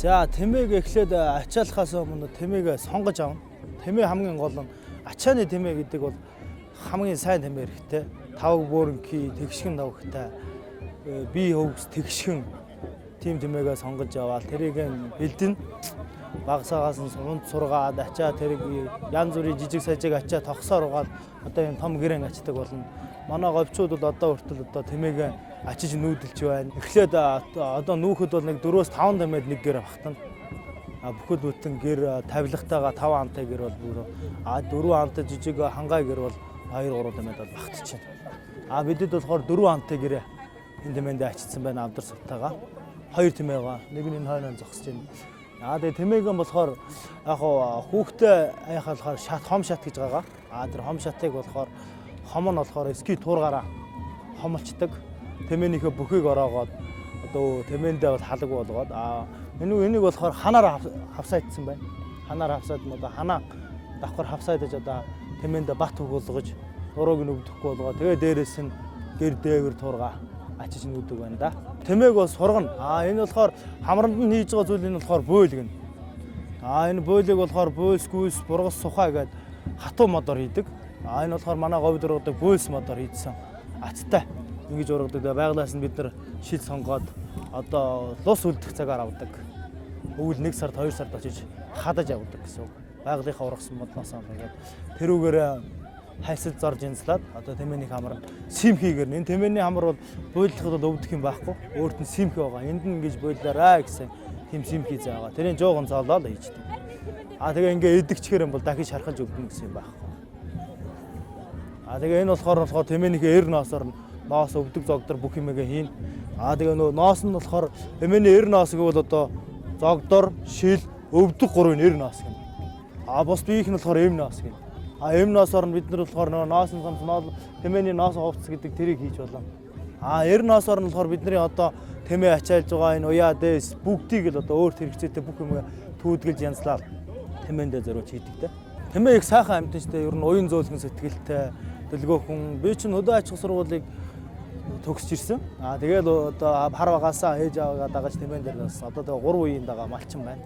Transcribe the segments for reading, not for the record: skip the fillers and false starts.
За, тэмээг эхлээд ачаалахаас өмнө тэмээг сонгож авна. Тэмээ хамгийн гол нь ачааны тэмээ гэдэг бол хамгийн сайн тэмээ хэрэгтэй. Тавг бөөрөнхий, тэгшгэн тавгтай, бие хөвгс тэгшгэн тийм тэмээгээ сонгож аваад тэрийг бэлдэнэ. Багсаагаас нь унд сургаад ачаа тэрэг янз бүрийн жижиг сажиг ачаа тогсоор угаад одоо юм том гэрэн ачдаг болно. Манай говьчууд бол одоо хүртэл одоо тэмээгээ ачиж нүүдэлж байна. Эхлээд одоо нүүхэд бол нэг 4-5 тэмээд нэг гэр багтана. А бүхэл бүтэн гэр тавилгатайгаа 5 амтай гэр бол бүр 4 амтай жижиг хангай гэр бол 2 3 тэмээд бол багтчихна. А бидэд болохоор 4 амтай гэрээ энэ тэмээндээ ачидсан байна авдар сувтайгаа. 2 тэмээ байгаа. Нэг нь энэ хойноо зогсож байна. А тэгээ тэмээгэн болохоор яг хүүхдээ аяхаа болохоор шат хом шат гэж байгаа. А тэр хом шатыг болохоор хом нь болохоор ски туургаараа хомолчдаг. Тэмээнийхээ бүхийг ороогоод одоо тэмээндээ бол халаг болгоод энийг болохоор ханаар хавсаайтсан байна. Ханаар хавсаад нь одоо ханаа давхар хавсаадаж одоо тэмээндээ бат өгүүлгэж нурууг нь өвдөхгүй болгоо. Тэгээ дээрээс нь гэр дээвэр туургаа ачиж нүүдэг байна да. Тэмээг бол сургана. А энэ болохоор хамранд нь хийж байгаа зүйл энэ болохоор буйл гэнэ. А энэ буйлыг болохоор буйлс, гүйс, бургас, сухай гэдэг хатуу модоор хийдэг. А энэ болохоор манай говьд ургадаг буйлс модоор хийдсэн. Аттай ингэж ургадаг. Байглаас нь бид нар шил сонгоод одоо лус үлдэх цагаар авдаг. Өвөл 1 сард 2 сард очиж хадаж авдаг гэсэн үг. Байгалийнхаа ургасан модноос ингээд тэрүүгээр хайсал зорж янзлаад одоо тэмээний хамар симхийгэр энэ тэмээний хамар бол буйлахад бол өвдөх юм байхгүй. Өөрт нь симхий байгаа. Энд нь ингэж буйлаарай гэсэн тийм симхий зай байгаа. Тэрийн жоохон зоолоо л хийждэг. А тэгээ ингээ идэгчхээр юм бол дахиж шархалж өвдөнө гэсэн юм байхгүй. А тэгээ энэ болохоор тэмээнийхээ эр ноосоор ноос өвдөг зогдор бүх юмгээ хийн. А тэгээ нөө ноос нь болохоор тэмээний эр ноос гэвэл одоо зогдор, шил, өвдөг гурвын эр ноос гэнэ. А бус биеийнх нь болохоор эм ноос гэнэ. А эм ноосоор нь бид нар болохоор нөө ноосон самс ноол тэмээний ноос хувцас гэдэг тэрийг хийж болно. А эр ноосоор нь болохоор бидний одоо тэмээ ачаалж байгаа энэ уяа дээс бүгдийг л одоо өөрт хэрэгцээтэй бүх юмгээ түүдгэлж янзлаад тэмээндээ зориулж хийдэг те. Тэмээ их сайхан амьтан штэ, ер нь уян зөөлхөн сэтгэлтэй дэлгөөхөн. Би чинь хөдөө аж ахуйн сургуулийг төгсөж ирсэн. А тэгэл одоо хар багаасаа ээж аваагаа дагаж тэмээн дээр бас одоо тэгээ 3 үеийн дагаа малчин байна.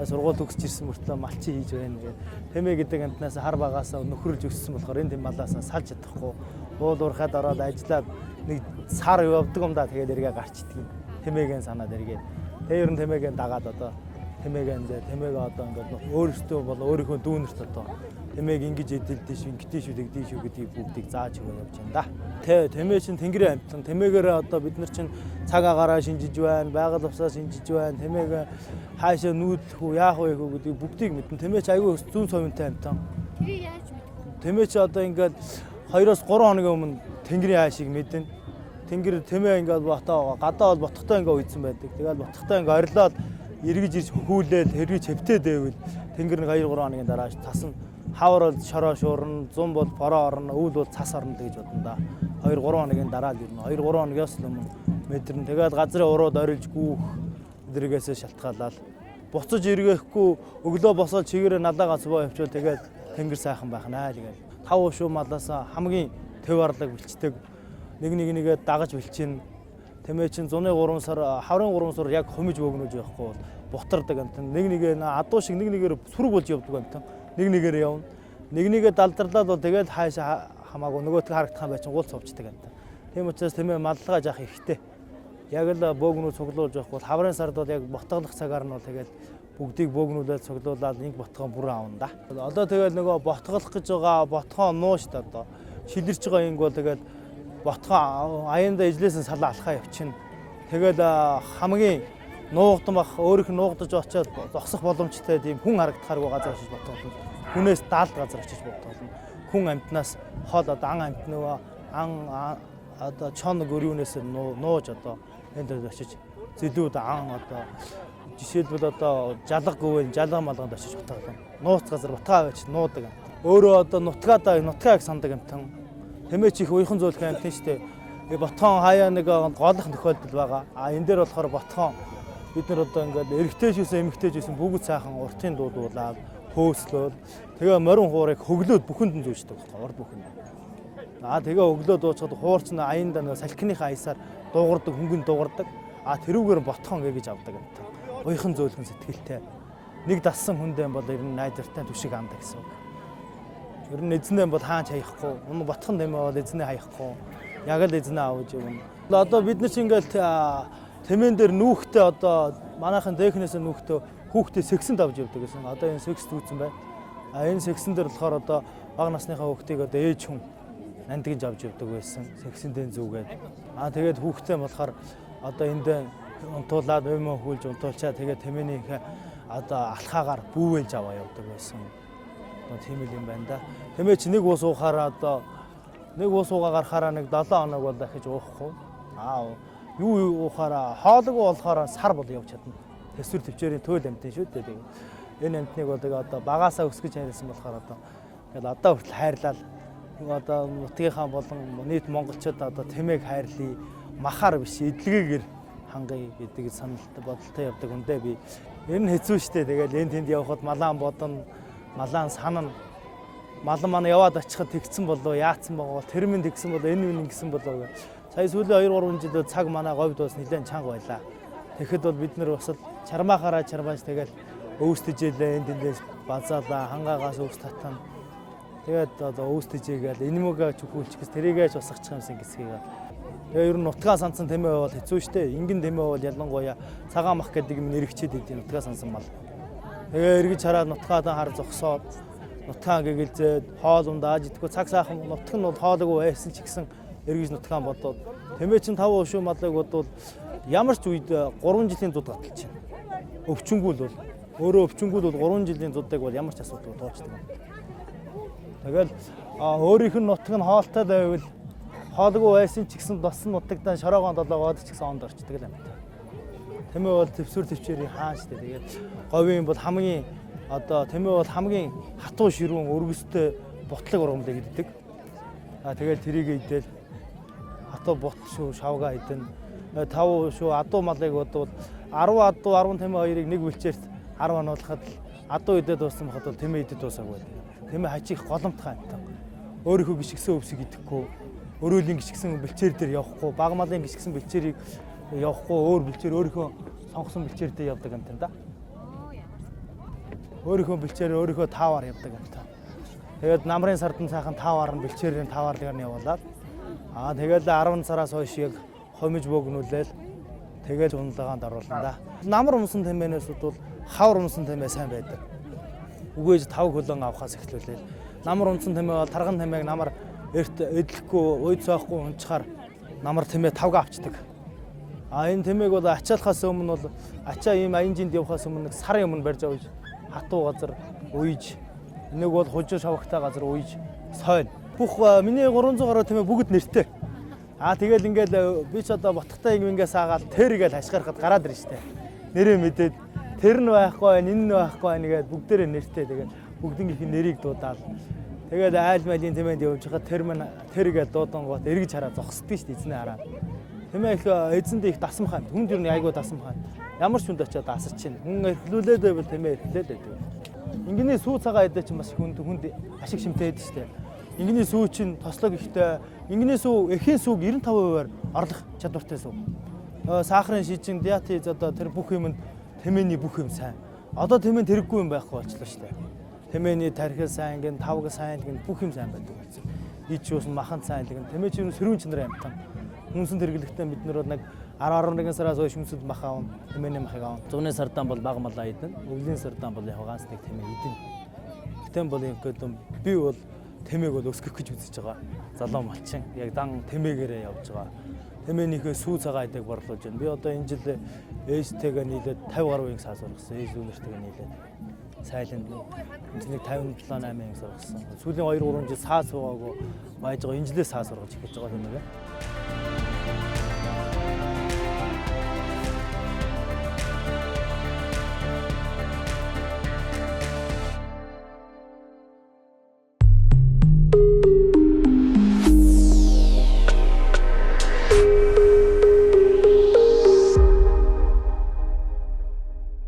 Сургууль төгсөж ирсэн мөртлөө малчин хийж байна гэх. Тэмээ гэдэг амьтнаас хар багаасаа нөхөрлж өссөн болохоор энэ тэм малаасаа салж чадахгүй. Уул уурхайд ороод ажиллаад нэг сар явдаг юм да, тэгээд эргээ гарчдаг юм. Тэмээгийн санаад эргээд. Тэгээ ер нь тэмээгийн дагаад одоо тэмээгийн тэмээгээ одоо ингээд өөрөөсөө бол өөрийнхөө дүүнерт одоо тэмээг ингэж эдэлдэж шүү, ингэдэж шүү, тэгдэж шүү гэдгийг бүгдийг зааж өгөө явж байна да. Тэ тэмээ чинь тэнгэрийн амьтан. Тэмээгээрээ одоо бид нар чинь цаг агаараа шинжиж байна, байгаль усаа шинжиж байна. Тэмээг хаашаа нүүдлэх үү, яах вэ гэдгийг бүгдийг мэднэ. Тэмээ чи айгүй зүүн совинтай амьтан. Тэрийг яаж мэдэх вэ? Тэмээ чи одоо ингээд 2-3 хоногийн өмнө тэнгэрийн хаашийг мэднэ. Тэнгэр тэмээ ингээд ботоо гадаа бол ботхтой ингээд уйдсан байдаг. Тэгэл ботхтой ингээд орилоод эргэж ирж хөхүүлээл хэрэг чевтээд байвал тэнгэр нэг 2-3 хоногийн дараа тасна. Хавар бол шороо шуурна, зун бол бороо орно, өвөл бол цас орно гэж бодно да. 2-3 хоногийн дараа л ирнэ. 2-3 хоногоос л өмнө мэдэрнэ. Тэгээд газрын урууд орилж гүүх эдрэгээсээ шалтгаалаад буцаж эргээхгүй өглөө босоод чигээрээ налаа гац боо явуул тэгээд тэнгэр сайхан байх наа л гээл. Тав ушуу малаасаа хамгийн төв арлаг бэлчдэг. Нэг нэг нэгээ дагаж бэлчин. Тэмээ чин зуны 3 сар, хаврын 3 сар яг хомиж богнож явахгүй бол бутардаг амтан. Нэг нэгээ адуу шиг нэг нэгээр сүрэг болж явдаг амтан. Нэг нэгээр явна. Нэг нэгээ далдарлаад бол тэгэл хаашаа хамаагүй нөгөөх харагдах юм байчин гуулц овчдаг амтан. Тийм учраас тэмээ маллага жаах ихтэй. Яг л бөөгнүү цуглуулж явахгүй бол хаврын сард бол яг ботглох цагаар нь бол тэгэл бүгдийг бөөгнүүлээд цуглуулад инг ботгон бүрэн авна да. Одоо тэгэл нөгөө ботглох гэж байгаа ботгон нуу штэ одоо. Шилэрч байгаа инг бол тэгэл ботгон аяндаа ижлээсэн салаа алхаа явчихна. Тэгэл хамгийн нуугдан бах өөрийнх нь нуугдаж очиод зогсох боломжтой тийм хүн харагдахааргүй газар очиж ботглоно. Хүнээс даалд газар очиж ботглоно. Хүн амьтнаас хол одоо ан амьт нөгөө ан одоо чон гөрүүнээс нууж одоо энэ дээр очиж зэлүүд ан одоо жишээлбэл одоо жалга гүвэн жалга малганд очиж ботглоно. Нууц газар бутгаа аваач нуудаг амт. Өөрөө одоо нутгаадаа нутгаа их сандаг амтан. Тэмээ чи их уяхан зөөлхөн амтан штэ. Ботхон хаяа нэг голох нөхөөлдөл байгаа. А энэ дээр болохоор ботхон бид нар одоо ингээд эрэгтэй ч байсан эмэгтэй ч байсан бүгд сайхан уртын дуудуулаад хөөслөөл тэгээ морин хуурыг хөглөөд бүхэнд нь зүүждэг байхгүй урд бүхэнд. Аа тэгээ өглөө дуучхад хуурч нь аяндаа нэг салхиныхаа аясаар дуугардаг, хөнгөн дуугардаг. А тэрүүгээр ботхон гэж авдаг амтан. Уяхан зөөлхөн сэтгэлтэй. Нэг дассан хүндээ бол ер нь найдвартай түшиг анда гэсэн үг. Ер нь эзнээ бол хаач хаяхгүй. Унаа ботхон тэмээ бол эзнээ хаяхгүй. Яг л эзнээ авч явна. Одоо бид нар чи ингээл тэмээн дээр нүүхтэй одоо манайхан дээхнээс нүүхтэй хүүхдээ сексэнд авч явдаг гэсэн. Одоо энэ секс зүүцэн байна. А энэ сексэн дээр болохоор одоо бага насныхаа хүүхдийг одоо ээж хүн нандинж авч явдаг байсан. Сексэндээ зүгээд. А тэгээд хүүхдээ болохоор одоо энд унтуулад уймаа хүлж унтуулчаа тэгээд тэмээнийхээ одоо алхаагаар бүүвэлж аваа явдаг байсан. Одоо тийм л юм байна да. Тэмээ чи нэг ус уухаараа одоо нэг ус уугаа гарахаараа нэг 7 хоног бол дахиж уухгүй. Аа юу уухаараа хоолгүй болохоор сар бол явж чадна. Тэсвэр төвчээрийн туйл амтын шүү дээ. Тэгээд энэ амтныг бол тэгээ одоо багасаа өсгөж хайрласан болохоор одоо ингээл одоо хүртэл хайрлал одоо нутгийнхаа болон нийт монголчууд одоо тэмээг хайрлая махаар биш эдлэгээр хангая гэдэг саналтай бодолтой явдаг үндэ би. Ер нь хэцүү шттэ. Тэгэл энэ тэнд явхад малаан бодно, малаан санана. Малан маань яваад очиход тэгсэн болов яатсан байгаа бол тэр минь тэгсэн болов энэ минь ингэсэн болов гэх. Сая сүүлийн 2 3 жил цаг манай говьд бас нэлээд чанга байлаа. Тэгэхэд бол бид нар бас л чармаахаараа чармааж тэгэл өвсдөжээлээ энэ тэндээс базаалаа хангаагаас өвс татан. Тэгээд одоо өвсдөжээгээл энэ мөгээ чүхүүлчих гэс тэрийгээ ч босгочих юмсан гэсгийг. Тэгээ ер нь нутгаа сансан тэмээ бол хэцүү шттэ. Ингэн тэмээ бол ялангуяа цагаан мах гэдэг юм нэрэгчээд идэв нутгаа сансан мал. Тэгээ эргэж хараад нутгаадаа хар зогсоод нутгаа гэгэлзээд хоол ундааж идэхгүй цаг сайхан нутг нь бол хоолойгүй байсан ч гэсэн эргэж нутгаа бодоод тэмээ чин 5 өшөө малыг бодвол ямар ч үед 3 жилийн зуд гаталж байна. Өвчнгүүл бол өөрөө өвчнгүүл бол 3 жилийн зудыг бол ямар ч асуудалгүй туучдаг. Тэгэл өөрийнх нь нутг нь хоолтой байвал хоолгүй байсан ч гэсэн досон нутагтаа шороогоон долоогоод ч гэсэн онд орчдөг л амт. Тэмээ бол твсүр төвчээрийн хаан штэ. Тэгээд говийн бол хамгийн одоо тэмээ бол хамгийн хатуу ширүүн өргөстэй бутлаг ургамлыг иддэг. А тэгэл тэрийг идэл хатуу бут шүү шавга идэн. 5 шүү адуу малыг бодвол 10 адуу 10 тэмээ хоёрыг нэг бэлчээрт 10 оноолоход л адуу идээд дууссан байхад бол тэмээ идээд дуусаагүй байдаг. Тэмээ хажих голомтгой амтан. Өөрийнхөө гიშгсэн өвсийг идэхгүй, өрөөлийн гიშгсэн бэлчээр дээр явахгүй, баг малын гიშгсэн бэлчээрийг явахгүй, өөр бэлчээр өөрийнхөө сонгосон бэлчээр дээр явдаг амтан да. Өөрийнхөө бэлчээр өөрийнхөө таавар явдаг амтан. Тэгээд намрын сард нь сайхан таавар нь бэлчээрийн тааварлыгаар нь явуулаад аа тэгэл 10 сараас хойш яг хомиж бөөгнүүлээл тэгэл унлагаанд оруулна да. Намар умсан тэмээнээс бол хавар умсан тэмээ сайн байдаг. Үгээж тав хөлөн авахаас эхлүүлээл. Намар умсан тэмээ бол тарган тэмээг намар эрт эдлэхгүй, уйд цоохгүй унчхаар намар тэмээ тавга авчдаг. А энэ тэмээг бол ачаалахаас өмнө бол ачаа ийм аянжинд явахаас өмнө нэг сарын өмнө барьж авч хатуу газар уйж нэг бол хужир шавхтай газар уйж сойно. Бүх миний 300 гаруй тэмээ бүгд нэртэй. А тэгэл ингээл би ч одоо ботхтой юм ингээ саагаал тэр гээл хашгирахад гараад ирнэ штэ. Нэрээ мэдээд тэр нь байхгүй байна, энэ нь байхгүй байна гээд бүгдээрээ нэртэй. Тэгээд бүгднгийнх нь нэрийг дуудаал. Тэгээд айл майлын тэмээнд явж байхад тэр мань тэр гээл дуудангуут эргэж хараа зогсдгийг штэ эзнээ хараа. Тэмээ их эзэндээ их дасамхай. Хүнд юу нэг айгуу дасамхай. Ямар ч хүнд очиод асарч чинь. Хүн эрхлүүлээд байвал тэмээ эрхлээд байдаг. Ингэний сүү цагаан идэ чинь бас хүнд хүнд ашиг шимтэй байдаг штэ. Ингэний сүү чинь тослог ихтэй. Ингэний сүү эхийн сүүг 95%-аар орлох чадвартай сүү. Сахарын шижин, диатез одоо тэр бүх юмд тэмээний бүх юм сайн. Одоо тэмээнд хэрэггүй юм байхгүй болчлоо штэ. Тэмээний тархил сайн гин, тавг сайн гин бүх юм сайн байдаг болсон. Ич юус махан сайн гин. Тэмээ чинь сэрүүн чанарын амтан. Хүнсэнд хэрэглэхдээ бид нар бол нэг 10 11 сараас хойш хүнсэнд мах аавна, тэмээний махыг аавна. Зуны сардаан бол бага малаа идэнэ. Өвлийн сардаан бол яг ганц нэг тэмээ идэнэ. Гэтэн бол юм би бол тэмээг бол өсгөх гэж үзэж байгаа. Залуу малчин яг дан тэмээгээрээ явж байгаа. Тэмээнийхээ сүү цагаан идэг борлуулж байна. Би одоо энэ жил ээжтэйгээ нийлээд 50 гаруй инг саа сургасан. Ээж дүүнэртэйгээ нийлээд сайланд нэг 57 8 инг сургасан. Сүүлийн 2 3 жил саа суугаагүй байж байгаа. Энэ жилээ саа сургаж эхэлж байгаа юм байна.